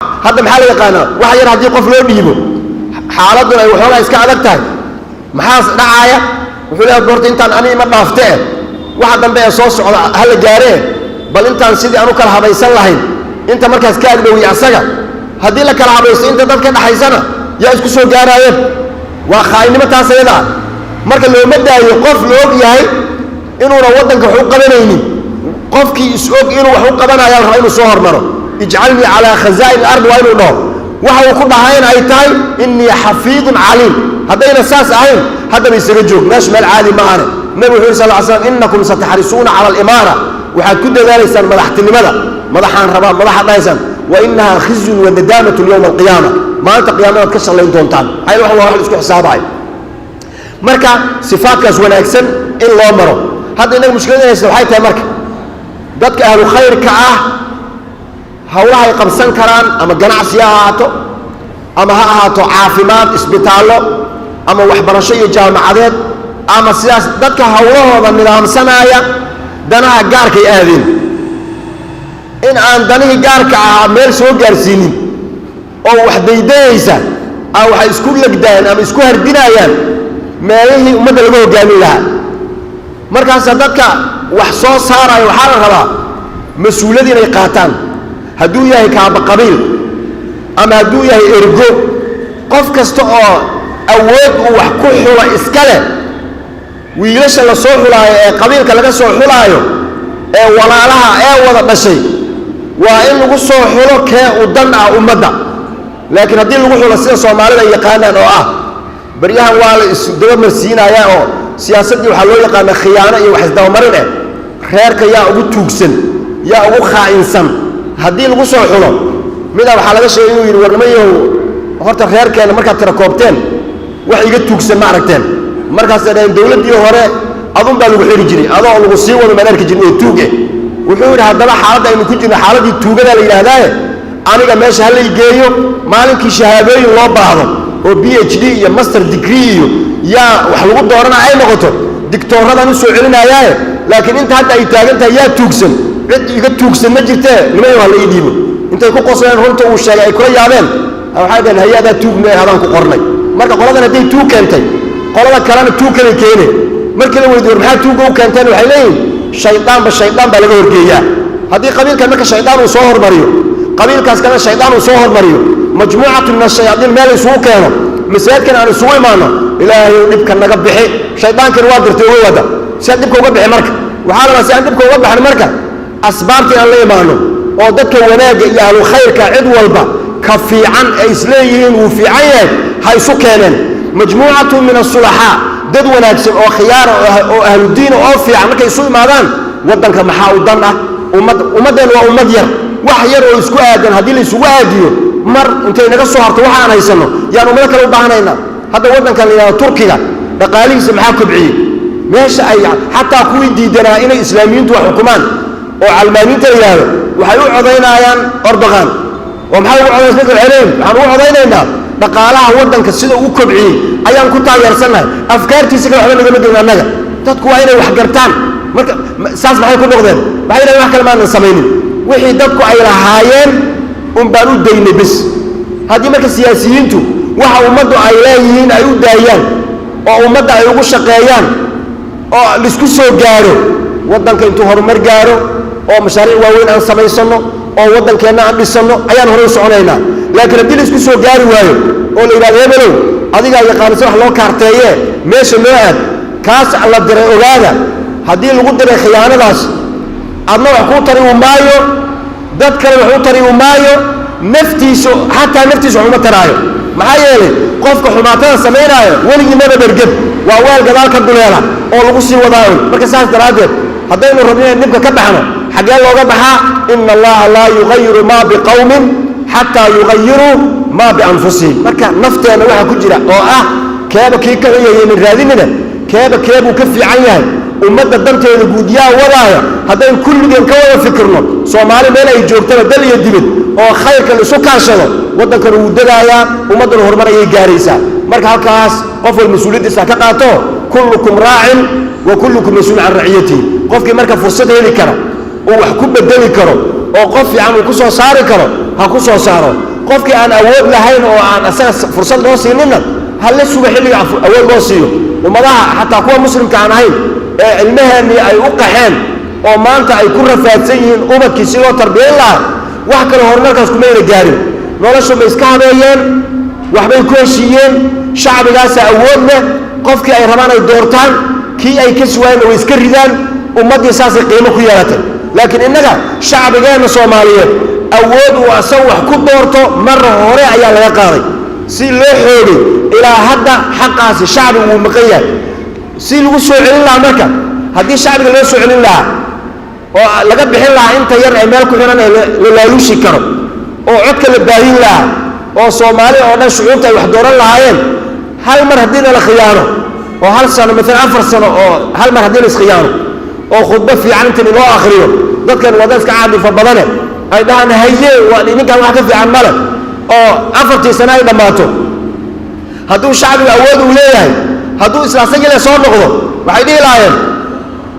Hadda maxaa la yaqaanaa? Wax yar haddii qof loo dhiibo, xaaladuna ay waxoogaa iska adag tahay, maxaas dhacaaya? Wuxuu leeyahay, goorta intaan ani ima dhaaftee, waxa dambe ee soo socda ha la gaaree, bal intaan sidii aan u kala habaysan lahayn inta markaas ka agdhowiy asaga. Haddii la kala habaysto, inta dad ka dhaxaysana yaa isku soo gaaraayeen. Waa khaa'inimo taas ayada ah. Marka looma daayo qof la og yahay inuuna waddanka wax u qabanaynin. Qofkii is og inuu wax u qabanayaa la rabaa inuu soo hormaro. "Ijcalnii calaa khazaa'in alard" waa inuu dhaho. Waxa uu ku dhahayna ay tahay "innii xafiidun caliim". Haddayna saas ahayn, haddaba isaga joog meeshu, meel caadi ma ahane. Nabigu wuxu yuri sal ly slam: "Innakum sataxrisuuna cala alimaara", waxaad ku dadaalaysaan madaxtinimada, "Madaxaan rabaa", madaxaad dhahaysaan. "Wa innahaa khizyun wa nadaamatun yowma alqiyaama", maalinta qiyaamadaad ka shallayn doontaan. Maxaa yeele waa wax la isku xisaabayo. Marka sifaadkaas wanaagsan in loo maro. Hadda innaga mushkilada haysta waxay tahay, marka dadka ahlu khayrka ah hawlahay qabsan karaan, ama ganacsi ha ahaato, ama ha ahaato caafimaad, isbitaallo, ama waxbarasho iyo jaamacadeed, ama sidaas, dadka hawlahooda nidaamsanaaya danaha gaarkay aadeen. In aan danihii gaarka ahaa meel soo gaarsiinin oo wax daydayaysa a waxay isku legdaan ama isku hardinayaan meelihii ummadda laga hoggaamin lahaa. Markaasa dadka wax soo saaraya waxaa la rabaa mas-uuliyad inay qaataan. Hadduu yahay kaaba qabiil ama hadduu yahay ergo, qof kasta oo awood uu wax ku xulo iska leh, wiilasha la soo xulaayo ee qabiilka laga soo xulaayo ee walaalaha ee wada dhashay, waa in lagu soo xulo kee u dan ah ummadda. Laakiin haddii lagu xulo sida Soomaalida ay yaqaanaan, oo ah baryahan waa la isdabamarsiinayaa oo siyaasaddii waxaa loo yaqaana khiyaano iyo wax isdabamarin eh, reerka yaa ugu tuugsan, yaa ugu khaa'insan, haddii lagu soo xulo, midaa waxaa laga sheegay inuu yidhi: "Warnimayahow, horta reerkeenna markaad tira koobteen, wax iga tuugsan ma aragteen?" Markaasay dhaheen: "Dowladdii hore adun baa lagu xiri jiray, adoo lagu sii wado maan arki jirin oo tuug eh." Wuxuu yidhi: "Haddaba xaaladda aynu ku jirno xaaladdii tuugadaa la yidhaahdaaye, aniga meesha ha lay geeyo. Maalinkii shahaadooyin loo baahdo oo PhD iyo master degree iyo yaa wax lagu doorana ay noqoto, digtooradaan u soo celinayaaye. Laakiin inta hadda ay taagan tahay yaa tuugsan, cid iga tuugsan ma jirtee, niman waa la ii dhiibo." Intay ku qosleen runta uu sheegay, ay kula yaabeen, waxay dhaheen: "Hay-adaa tuug mee hadaan ku qornay." Marka qoladan hadday tuug keentay, qolada kalena tuug kalay keene. Markii la weydiyo: "War, maxaa tuugga u keenteen?" waxay leeyihin: "Shaydaanba shaydaan baa laga horgeeyaa." Haddii qabiilkan marka shaydaan uu soo hormariyo, qabiilkaas kalena shaydaan uu soo hormariyo, majmuucatu min ashayaadiin meel isugu keeno, masaajidkan aan isugu imaano, "Ilaahay dhibka naga bixi", shaydaankani waa dirtay uga wada. Si aan dhibka uga bixi, marka waxaa rabaa si aan dhibka uga baxno, marka asbaabtii aan la imaano oo dadka wanaagga iyo ahlu khayrka, cid walba ka fiican ay isleeyihiin wuu fiican yahay, ha isu keeneen majmuucatu min asulaxaa, dad wanaagsan oo khiyaara oo ahludiina oo fiican. Markay isu imaadaan, waddanka maxaa u dan ah? Ummad, ummaddeen waa ummad yar. Wax yar oo isku aadan haddii la isugu aadiyo, mar intay naga soo harto waxa aan haysanno, yaan ummado kale u baahanaynaa. Hadda waddankan la yidhahdo Turkiga, dhaqaalihiisa maxaa kobciyey? Meesha ay xataa kuwii diidanaa inay Islaamiyiintu wax xukumaan oo calmaaniinta la yidhaahdo waxay u codaynayaan Erdogan. Oo maxay ugu codaynaysa? Marka waxay leeyihin: "Waxaan ugu codaynaynaa dhaqaalaha waddanka sida uu kobciyey ayaan ku taageersannahay, afkaartiisa kale waxba nagama gelin annaga." Dadku waa inay wax gartaan. Marka saas maxay ku noqdeen? Waxay yidhahdeen: "Wax kale maanan samaynin, wixii dadku ay lahaayeen un baan u daynay bes." Haddii marka siyaasiyiintu waxa ummaddu ay leeyihiin ay u daayaan oo ummadda ay ugu shaqeeyaan oo laisku soo gaaro, waddanka intuu horumar gaaro oo mashaariic waaweyn aan samaysanno oo waddankeenna aan dhisanno, ayaan horey u soconaynaa. Laakiin haddii laisku soo gaari waayo oo la yidhahdo: "Hebelow, adigaa yaqaanise wax loo kaarteeye, meesha loo aad", kaas la diray, ogaada, haddii lagu diray khiyaanadaas, adna wax kuu tari u maayo, dad kale wax u tari u maayo, naftiisu xataa naftiisu wax uma taraayo. Maxaa yeelay qofka xumaatada samaynaayo weligii maba dhergeb, waa weel gadaal ka duleela oo lagu sii wadaa un. Marka saas daraaddeed, haddaynu rabno inaan dhibka ka baxno, xaggee looga baxaa? "Ina Allaha laa yugayiru maa biqawmin xataa yugayiruu maa bianfusihim." Marka nafteenna waxa ku jira oo ah keeba kii ka xuyayaynan raadinina, keeba keebuu ka fiican yahay, ummadda danteeda guud yaa wadaaya, haddaynu kulligeen ka wada fikirno, Soomaali meel ay joogtaba, dal iyo dibad, oo khayrka la isu kaashado, waddankana wuu degaayaa, ummadduna horumar ayay gaaraysaa. Marka halkaas qof wal mas-uuliyaddiisa ha ka qaato. "Kullukum raacin wa kullukum mas-uulun can raciyatihi." Qofkii marka fursad heli kara uu wax ku bedeli karo oo qof fiican uu ku soo saari karo. Ha ku soo saaro. Qofkii aan awood lahayn oo aan asaga fursad loo siininna, ha la suga xilliga awood loo siiyo. Ummadaha xataa kuwa muslimka aan ahayn ee ilmaheennii ay u qaxeen oo maanta ay ku rafaadsan yihiin ubadkii si loo tarbiyayn lahaa, wax kale horumarkaas kumayna gaarin. Noloshu bay iska habeeyeen, waxbay ku heshiiyeen, shacbigaasa awood leh, qofkii ay rabaan ay doortaan, kii ay ka suwaayeenna way iska ridaan. Ummaddii saasay qiimo ku yeelatay. Laakiin innaga shacbigeenna Soomaaliyeed awood uu asagu wax ku doorto mar hore ayaa laga qaaday, si loo xoogay. Ilaa hadda xaqaasi shacbigu wuu maqan yahay. Si lagu soo celin lahaa marka, haddii shacbiga loo soo celin lahaa oo laga bixin lahaa inta yar ee meel ku xiran ee la laaluushi karo, oo codka la baahin lahaa, oo Soomaali oo dhan shucuurta ay wax dooran lahaayeen, hal mar haddiina la khiyaano oo hal sano maalan, 4 sano oo hal mar haddii la iskhiyaano oo khudbo fiican intan inoo akhriyo, dadkan waa dad iska caadifa badane, ay dhahaan haye, waa ninkan, wax ka fiican male, oo 4tii sano ay dhammaato, hadduu shacbigu awood uu leeyahay, hadduu isla asagii le soo noqdo, waxay dhihi lahaayeen: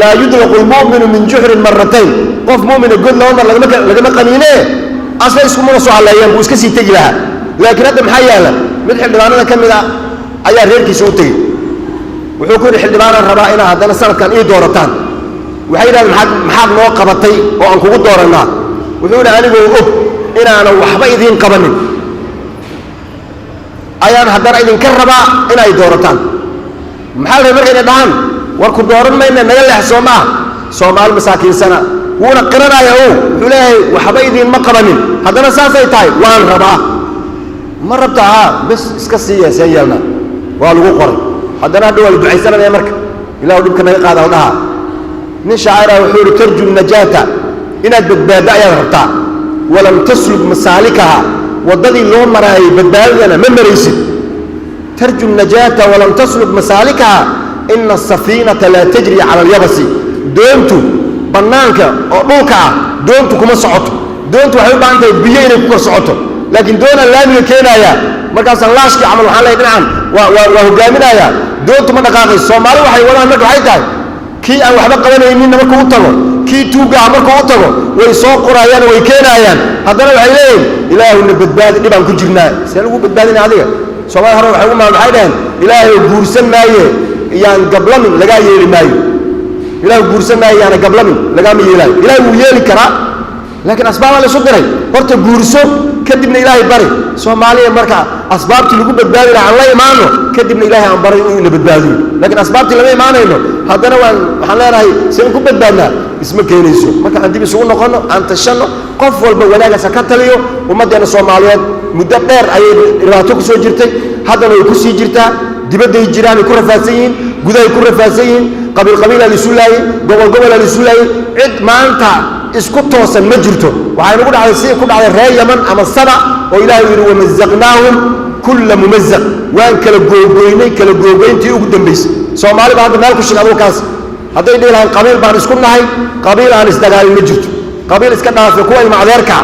"Laa yudlaqu lmu'minu min juxrin maratayn." Qof mu'mina god laba mar lagama qaniine. Asla iskumuna soo halleeyeen, buu iska sii tegi lahaa. Laakiin hadda maxaa yaala? Mid xildhibaanada ka mid a ayaa reerkiisa u tegey. Wuxuu ku yidhi: "Xildhibaanaan rabaa inaad haddana sanadkan ii doorataan." Waxay yidhahdeen: Maxaad noo qabatay oo aan kugu doorannaa?" Wuxuu yidhi: "Anigoo og inaanan waxba idiin qabanin ayaan haddana idinka rabaa inay doorataan." Maxaa la rabay marka? Inay dhahaan: "War, ku dooran mayna, naga leex." Soo maaha? Soomaali masaakiinsana wuuna qiranaya o wuxuu leeyahay: "Waxba idiinma qabanin, haddana saasay tahay waan rabaa." Ma rabta? Haa, bes iska siiya, seen yeelnaa? Waa lagu qoray. Haddana hadha waa la ducaysananaya marka: "Ilahu dhibka naga qaada," la dhahaa. Nin shaacira wuxuu yidhi: "Tarju najaata," inaad badbaaddo ayaad rabtaa, "walam tasluk masaalikaha," waddadii loo maraayay badbaadadana ma maraysid. "Tarju najaata walam tasluk masaalikaha, ina asafiinata laa tajri cala alyabasi." Doontu bannaanka oo dhulka ah doontu kuma socoto. Doontu waxay u baahan tahay biyo inay ku kor socoto. Laakiin doonaan laamiga keenayaa, markaasaan laashkii camal waxaan leeyahay dhinacan waa hogaaminayaa, doontu ma dhaqaaqayso. Soomaali waxay wadaan marka waxay tahay, kii aan waxba qabanayninna markuu u tago, kii tuugga ah markuu u tago, way soo qorayaan, way keenayaan. Haddana waxay leeyihin: "Ilaahuna badbaadi, dhibaan ku jirnaa." See lagu badbaadinaya adiga? Soomaalida hore waxay ugu waxay dhaheen: "Ilaahay guursan maaye yaan gablamin, lagaa yeeli maayo. Ilaahu guursan maayo yaana gablamin, lagaama yeelaayo." Ilaahay wuu yeeli karaa, laakiin asbaabaa la isu diray. Horta guurso, kadibna Ilaahay bari. Soomaaliya marka asbaabtii lagu badbaadi lahaa aan la imaano, kadibna Ilaahay aan baray inuu ina badbaadiyo. Laakiin asbaabtii lama imaanayno, haddana waxaan leenahay seen ku badbaadnaa? Isma keenayso. Marka aan dib isugu noqonno, aan tashanno, qof walba wanaagaasa ka taliyo. Ummaddeena Soomaaliyeed muddo dheer ayay dhibaato ku soo jirtay, haddana way ku sii jirtaa. Dibadday jiraan ay ku rafaadsan yihiin, gudahay ku rafaadsan yihiin. Qabiil qabiilaa la isu laayey, gobol gobolaa la isu laayey. Cid maanta isku toosan ma jirto. Waxay nagu dhacday sidii ku dhacday reer Yaman ama Saba, oo Ilahay uu yidhi: "Wamazaqnaahum kulla mumazaq." Waan kala googoynay, kala googoyntii ugu dambaysay. Soomaali baa hadda meel ku shig adugu kaas. Hadday dhihi lahayn qabiil baan isku nahay, qabiil aan isdagaalin ma jirto. Qabiil iska dhaafe, kuwa ilma adeerka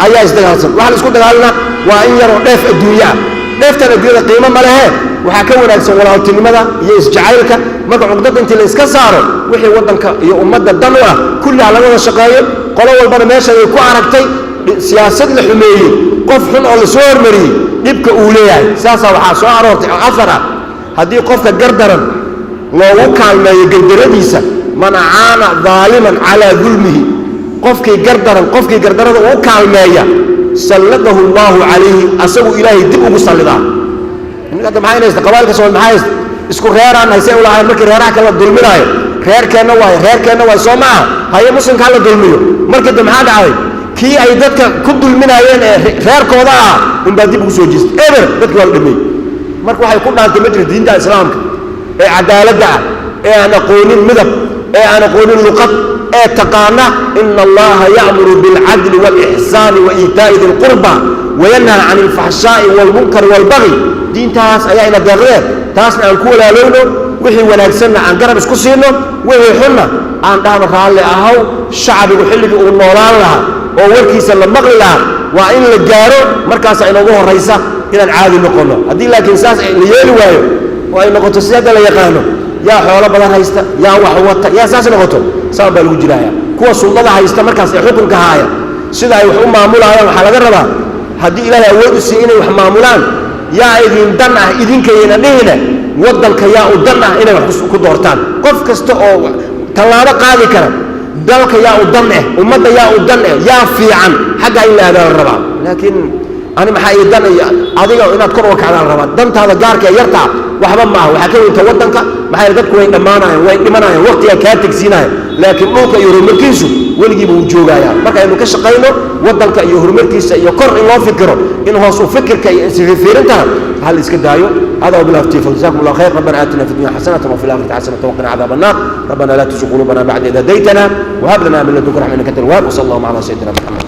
ayaa isdagaalsan. Waxa la isku dagaalina waa in yaroo dheef adduunye ah. Dheeftan adduunyada qiimo ma lehe, waxaa ka wanaagsan walaaltinimada iyo isjacaylka. Marka cuqdada intii la iska saaro, wixii waddanka iyo ummadda dan u ah kulli ha laga wada shaqeeyo. Qolo walbana meesha ay ku aragtay siyaasad la xumeeyey, qof xun oo la soo hormariyey, dhibka uu leeyahay. Saasaa waxaa soo aroortay oo afar ah: haddii qofka gardaran loogu kaalmeeyo gardaradiisa, "Man acaana daaliman calaa dulmihi," qofkii gardaran qofkii gardarada uu kaalmeeya, "salladahu Allahu calayhi," asagu Ilaahay dib ugu sallidaa. Hadda maxay haysta qabaalka Soomaali? Maxay haysta? Isku reeraan haysay u lahayn. Markii reeraha kale la dulminaayo, reerkeenna waayo, reerkeenna waayo, soo maaha? Haye, muslimka ha la dulmiyo. Markii dambe maxaa dhacday? Kii ay dadka ku dulminaayeen ee reerkooda ah unbaa dib ugu soo jeestay. Eber dadki waa la dhameeyey. Marka waxay ku dhaantay ma jirto diinta Islaamka ee cadaaladda ah, ee aan aqoonin midab, ee aan aqoonin luqad, ee taqaana "ina Allaha ya'muru bilcadli wاlإxsaani wa iitaa'i di lqurba wayanhaa can alfaxshaa'i wاlmunkari wاlbagyi. Diintaas ayaa ina deeqdee, taasna aan ku walaalowno. Wixii wanaagsanna aan garab isku siino, wixii xunna aan dhahno raalli ahaw. Shacbigu xilligii uu noolaan lahaa oo warkiisa la maqli lahaa waa in la gaaro. Markaasa inoogu horraysa inaan caadi noqonno. Haddii laakiin saas la yeeli waayo oo ay noqoto si hadda la yaqaano, yaa xoolo badan haysta, yaa wax wata, yaa saas noqoto, saan baa lagu jiraaya. Kuwa suldada haysta markaas ee xukunka haaya. Sida ay wax u maamulaayaan waxaa laga rabaa, haddii Ilaahay awood u siiya inay wax maamulaan, yaa idin dan ah idinkayna dhihine, waddanka yaa u dan ah inay wax ku doortaan. Qof kasta oo tallaabo qaadi kara, dalka yaa u dan eh, ummadda yaa u dan eh, yaa fiican, xaggaa in la aadaa la rabaa. Laakiin ani maxaa ii dan iyo adiga inaad kor uga kacdaa la rabaa. Dantaada gaarka ee yartaa waxba ma aha, waxaa ka weynta waddanka. Maxaa yeele dadku way dhammaanayaan, way dhimanayaan, waqtigaa kaa tegsiinaya, laakiin dhulka iyo horumarkiisu weligiiba wuu joogayaa. Marka aynu ka shaqayno waddanka iyo horumarkiisa iyo kor in loo fikiro, in hoos u fikirka iyo isfiirintana hal iska daayo. Hada وبالله التوفيق، جزاكم الله خير. ربنا آتنا في الدنيا حسنة وفي الآخرة حسنة وقنا عذاب النار. ربنا لا تزغ قلوبنا بعد إذ هديتنا وهب لنا من لدنك رحمة إنك أنت الوهاب. وصلى الله على سيدنا محمد.